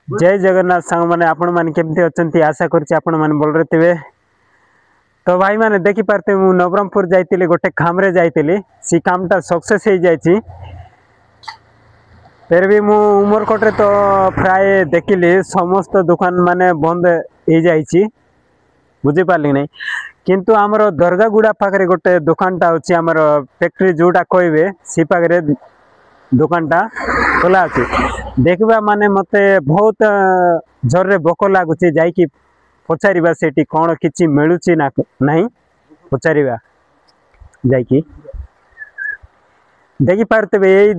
ଜୟ ଜଗନ୍ନାଥ ସାଙ୍ଗମାନେ, ଆପଣମାନେ କେମିତି ଅଛନ୍ତି? ଆଶା କରୁଛି ଆପଣମାନେ ଭଲରେ ଥିବେ। ତ ଭାଇମାନେ, ଦେଖିପାରୁଥିବେ, ମୁଁ ନବରଙ୍ଗପୁର ଯାଇଥିଲି, ଗୋଟେ କାମରେ ଯାଇଥିଲି। ସେ କାମଟା ସକ୍ସେସ୍ ହେଇଯାଇଛି। ଫେର ବି ମୁଁ ଉମରକୋଟରେ ତ ପ୍ରାୟ ଦେଖିଲି, ସମସ୍ତ ଦୋକାନ ମାନେ ବନ୍ଦ ହେଇଯାଇଛି, ବୁଝିପାରିଲି ନାହିଁ। କିନ୍ତୁ ଆମର ଦରଗାଗୁଡ଼ା ପାଖରେ ଗୋଟେ ଦୋକାନଟା ଅଛି, ଆମର ଫ୍ୟାକ୍ଟ୍ରି ଯୋଉଟା କହିବେ, ସେ ପାଖରେ ଦୋକାନଟା ଖୋଲା ଅଛି। ଦେଖିବା, ମାନେ ମୋତେ ବହୁତ ଜୋରରେ ଭୋକ ଲାଗୁଛି। ଯାଇକି ପଚାରିବା ସେଠି କ'ଣ କିଛି ମିଳୁଛି ନା ନାହିଁ, ପଚାରିବା ଯାଇକି। ଦେଖିପାରୁଥିବେ ଏଇ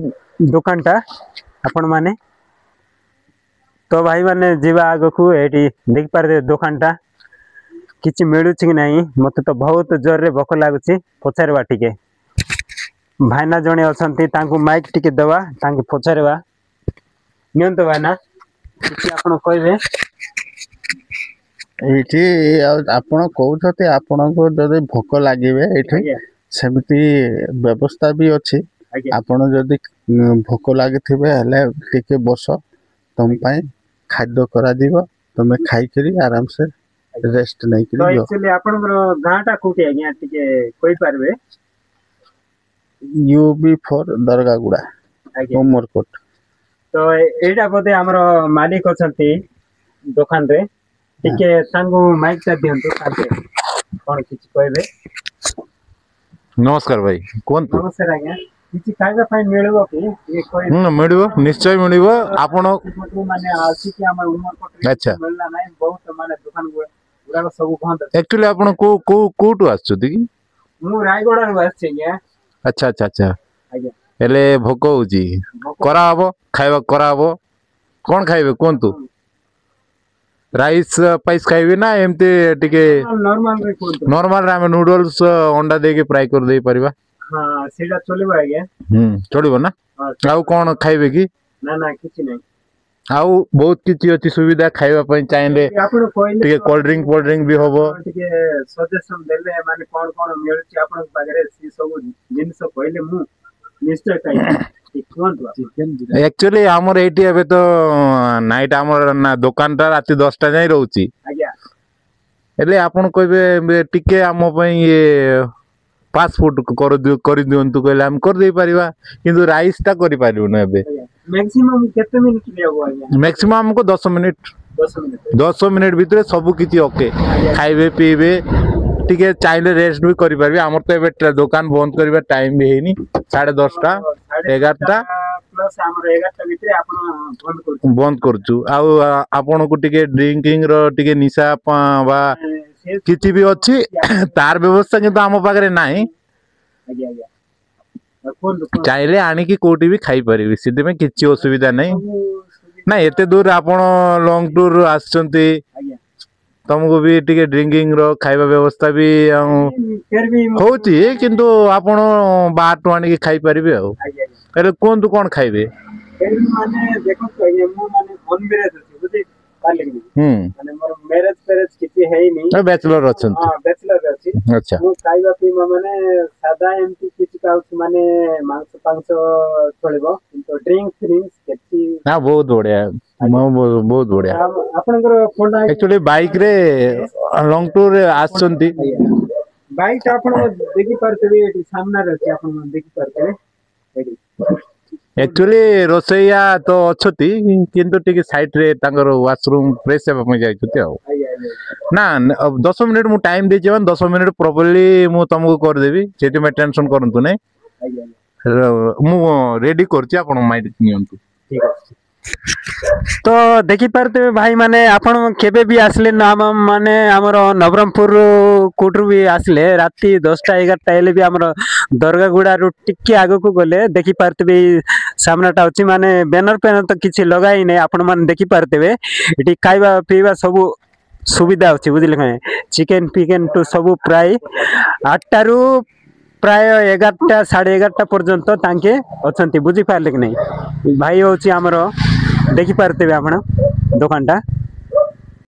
ଦୋକାନଟା ଆପଣମାନେ। ତ ଭାଇମାନେ, ଯିବା ଆଗକୁ। ଏଇଠି ଦେଖିପାରୁଥିବେ ଦୋକାନଟା, କିଛି ମିଳୁଛି କି ନାହିଁ। ମୋତେ ତ ବହୁତ ଜୋରରେ ଭୋକ ଲାଗୁଛି। ପଚାରିବା ଟିକେ, ଭାଇନା ଜଣେ ଅଛନ୍ତି, ତାଙ୍କୁ ମାଇକ୍ ଟିକେ ଦେବା, ତାଙ୍କୁ ପଚାରିବା। ନିଅନ୍ତୁ ଭାଇନା, କିଛି ଆପଣ କହିବେ? ଏଇଠି ଆଉ ଆପଣ କହୁଛନ୍ତି, ଆପଣଙ୍କୁ ଯଦି ଭୋକ ଲାଗିବେ, ଏଇଠି ସେମିତି ବ୍ୟବସ୍ଥା ବି ଅଛି। ଆପଣ ଯଦି ଭୋକ ଲାଗିଥିବେ ହେଲେ ଟିକେ ବସ, ତମ ପାଇଁ ଖାଦ୍ୟ କରାଯିବ, ତମେ ଖାଇକିରି ଆରାମସେ ରେଷ୍ଟ ନେଇକିରି ତ ଯିବ। ଆକ୍ଚୁଆଲି ଆପଣଙ୍କର ଗାଁଟା କୋଉଠି ଆଜ୍ଞା, ଟିକେ କହିପାରିବେ? UB 4, Dargaguda, Umerkote. ତ ଏଇଟା ବୋଧେ ଆମର ମାଲିକ ଅଛନ୍ତି ଦୋକାନରେ। ଟିକେ ତାଙ୍କୁ ମାଇକ୍ ଟା ଦିଅନ୍ତୁ, ତାଙ୍କେ କଣ କିଛି କହିବେ। ନମସ୍କାର ଭାଇ, କୁହନ୍ତୁ। ନମସ୍କାର ଆଜ୍ଞା, କିଛି ଖାଇବା ପାଇଁ ମିଳିବ କି, ଟିକେ କହିବେ? ହୁଁ, ମିଳିବ, ନିଶ୍ଚୟ ମିଳିବ। ଆପଣ ସେପଟରୁ ମାନେ ଆସିକି ଆମର ଉମରକୋଟରେ ମିଳିଲା ନାହିଁ। ବହୁତ ମାନେ ଦୋକାନ ଗୁଡାକ ସବୁ ବନ୍ଦ ଅଛି। ଆକ୍ଚୁଆଲି ଆପଣ କୋଉ କୋଉ କୋଉଠୁ ଆସୁଛନ୍ତି କି? ମୁଁ ରାୟଗଡାରୁ ଆସିଛି ଆଜ୍ଞା। ଆଚ୍ଛା। ଆଜ୍ଞା। ହେଲେ ଭୋକ ହଉଛି? ଭୋକ। କରାହବ, ଖାଇବା କରାହବ। କଣ ଖାଇବେ କୁହନ୍ତୁ? ରାଇସ୍ ପାଇସ୍ ଖାଇବେ ନା ଏମିତି ଟିକେ? ନର୍ମାଲ ରେ କୁହନ୍ତୁ। ନର୍ମାଲରେ ଆମେ ନୁଡଲ୍ସ ଅଣ୍ଡା ଦେଇକି ଫ୍ରାଏ କରିଦେଇ ପାରିବା। ହଁ, ସେଇଟା ଚଳିବ ଆଜ୍ଞା। ହୁଁ, ଚଳିବ ନା? ହଁ। ଆଉ କଣ ଖାଇବେ କି? ନା ନା, କିଛି ନାହିଁ। ଆଉ ବହୁତ କିଛି ଅଛି ସୁବିଧା ଖାଇବା ପାଇଁ, ଚାହିଁଲେ ଆପଣ କହିଲେ ଟିକେ ତ କୋଲ୍ଡ ଡ୍ରିଙ୍କ ଫୋଲ୍ଡ ଡ୍ରିଙ୍କ ବି ହବ। ଆପଣ ଟିକେ ସଜେସନ ଦେଲେ, ମାନେ କଣ କଣ ମିଳୁଛି ଆପଣଙ୍କ ପାଖରେ, ସେ ସବୁ ଜିନିଷ କହିଲେ ମୁଁ ନିଶ୍ଚୟ ଖାଇବି। ଟିକେ କୁହନ୍ତୁ ଆପଣ। ଆକ୍ଚୁଆଲି ଆମର ଏଇଠି ଏବେ ତ ନାଇଟ୍ ଆମର ନା ଦୋକାନଟା ରାତି 10ଟା ଯାଏଁ ରହୁଛି। ହେଲେ ଆପଣ କହିବେ ଟିକେ ଆମ ପାଇଁ ଇଏ ଫାଷ୍ଟ ଫୁଡ କରିଦିଅନ୍ତୁ କହିଲେ ଆମେ କରିଦେଇ ପାରିବା, କିନ୍ତୁ ରାଇସ୍ ଟା କରିପାରିବୁନୁ ଏବେ। ଆଜ୍ଞା, ମ୍ୟାକ୍ସିମମ୍ କେତେ ମିନିଟ୍ ହବ ଆଜ୍ଞା? ମ୍ୟାକ୍ସିମମ୍ ଆମକୁ 10 ମିନିଟ୍। 10 ମିନିଟ୍। 10 ମିନିଟ୍ ଭିତରେ ସବୁ କିଛି ଓକେ। ଖାଇବେ, ପିଇବେ, ଟିକେ ଚାହିଁଲେ ରେଷ୍ଟ ବି କରିପାରିବେ। ଆମର ତ ଏବେ ଦୋକାନ ବନ୍ଦ କରିବା ଟାଇମ ବି ହେଇନି, 10:30, 11ଟା। ପ୍ଲସ୍ ଆମର 11ଟା ଭିତରେ ଆପଣ ବନ୍ଦ କରୁଛନ୍ତି? ବନ୍ଦ କରୁଛୁ। ଆଉ ଆପଣଙ୍କୁ ଟିକେ ଡ୍ରିଙ୍କିଂ ର ଟିକେ ନିଶା ବା ସେ କିଛି ବି ଅଛି, ତାର ବ୍ୟବସ୍ଥା କିନ୍ତୁ ଆମ ପାଖରେ ନାହିଁ। ଆଜ୍ଞା, ଆଉ କୁହନ୍ତୁ କୁହନ୍ତୁ। ଚାହିଁଲେ ଆଣିକି କୋଉଠି ବି ଖାଇପାରିବେ, ସେଥିପାଇଁ କିଛି ଅସୁବିଧା ନାହିଁ। ସବୁ ସୁବିଧା। ନା, ଏତେ ଦୂର ଆପଣ ଲଙ୍ଗ ଟୁର ଆସିଛନ୍ତି, ତମକୁ ବି ଟିକେ ଡ୍ରିଙ୍କିଂ ର ଖାଇବା ବ୍ୟବସ୍ଥା ବି ଆଉ ଫେର ବି ହଉଛି, କିନ୍ତୁ ଆପଣ ବାହାରଠୁ ଆଣିକି ଖାଇପାରିବେ। ଆଉ ଆଜ୍ଞା। ହେଲେ କୁହନ୍ତୁ, କଣ ଖାଇବେ? ଫେର ବି ମାନେ ଦେଖନ୍ତୁ ଆଜ୍ଞା, ମୁଁ ମାନେ ଅନମ୍ୟାରେଜ ଅଛି, ବୁଝି ପାରିଲେ କି? ହୁଁ। ମାନେ ମୋର ମ୍ୟାରେଜ ଫ୍ୟାରେଜ କିଛି ହେଇନି। ବ୍ୟାଚଲର ଅଛନ୍ତି? ହଁ, ବ୍ୟାଚଲର ଅଛି। ମୁଁ ଖାଇବା ପିଇବା ମାନେ ସାଦା ଏମିତି କିଛି ଖାଉଛି, ମାନେ ମାଂସ ଫାଂସ ଚଳିବ, କିନ୍ତୁ ଡ୍ରିଙ୍କ ଫ୍ରିଙ୍କସ କିଛି ନା, ବହୁତ ବଢିଆ, ବହୁତ ବଢିଆ। ଆପଣଙ୍କର ଫୋନ ଆକ୍ଚୁଆଲି ବାଇକ ରେ ଲଙ୍ଗ ଟୁର ଆସିଛନ୍ତି। ବାଇକ୍ ଟା ଆପଣ ଦେଖିପାରୁଥିବେ, ଏଠି ସାମ୍ନାରେ ଅଛି, ଆପଣ ଦେଖିପାରୁଥିବେ ଏଠି। ଆକ୍ଚୁଆଲି ରୋଷେଇଆ ତ ଅଛନ୍ତି, କିନ୍ତୁ ଟିକେ ସାଇଡ ରେ ତାଙ୍କର ୱାସରୁମ ଫ୍ରେଶ ହେବା ପାଇଁ ଯାଇଛନ୍ତି। ଆଉ ଆଜ୍ଞା। ନା, 10 ମିନିଟ୍ ମୁଁ ଟାଇମ ଦେଇଛି, ମାନେ 10 ମିନିଟ୍ ପ୍ରପରଲି ମୁଁ ତମକୁ କରିଦେବି, ସେଥିପାଇଁ ଟେନସନ କରନ୍ତୁ ନାହିଁ। ଆଜ୍ଞା। ମୁଁ ରେଡି କରୁଛି, ଆପଣ ମାଇକ୍ ନିଅନ୍ତୁ। ଠିକ ଅଛି। ତ ଦେଖିପାରୁଥିବେ ଭାଇମାନେ, ଆପଣ କେବେ ବି ଆସିଲେ ନା ଆମ ମାନେ ଆମର ନବରଙ୍ଗପୁର କୋଉଠୁ ବି ଆସିଲେ, ରାତି 10ଟା 11ଟା ହେଲେ ବି ଆମର ଦରଗାଗୁଡ଼ାରୁ ଟିକେ ଆଗକୁ ଗଲେ ଦେଖିପାରୁଥିବେ, ଏଇ ସାମ୍ନାଟା ଅଛି। ମାନେ ବ୍ୟାନର ଫ୍ୟାନର ତ କିଛି ଲଗା ହେଇନାହିଁ। ଆପଣମାନେ ଦେଖିପାରୁଥିବେ, ଏଠି ଖାଇବା ପିଇବା ସବୁ ସୁବିଧା ଅଛି, ବୁଝିଲେ? କାଇଁ ଚିକେନ ଫିକେନ ଟୁ ସବୁ ପ୍ରାୟ 8ଟାରୁ ପ୍ରାୟ 11ଟା 11:30 ପର୍ଯ୍ୟନ୍ତ ତାଙ୍କେ ଅଛନ୍ତି, ବୁଝିପାରିଲେ କି ନାହିଁ? ଭାଇ ହେଉଛି ଆମର, ଦେଖିପାରୁଥିବେ ଆପଣ ଦୋକାନଟା।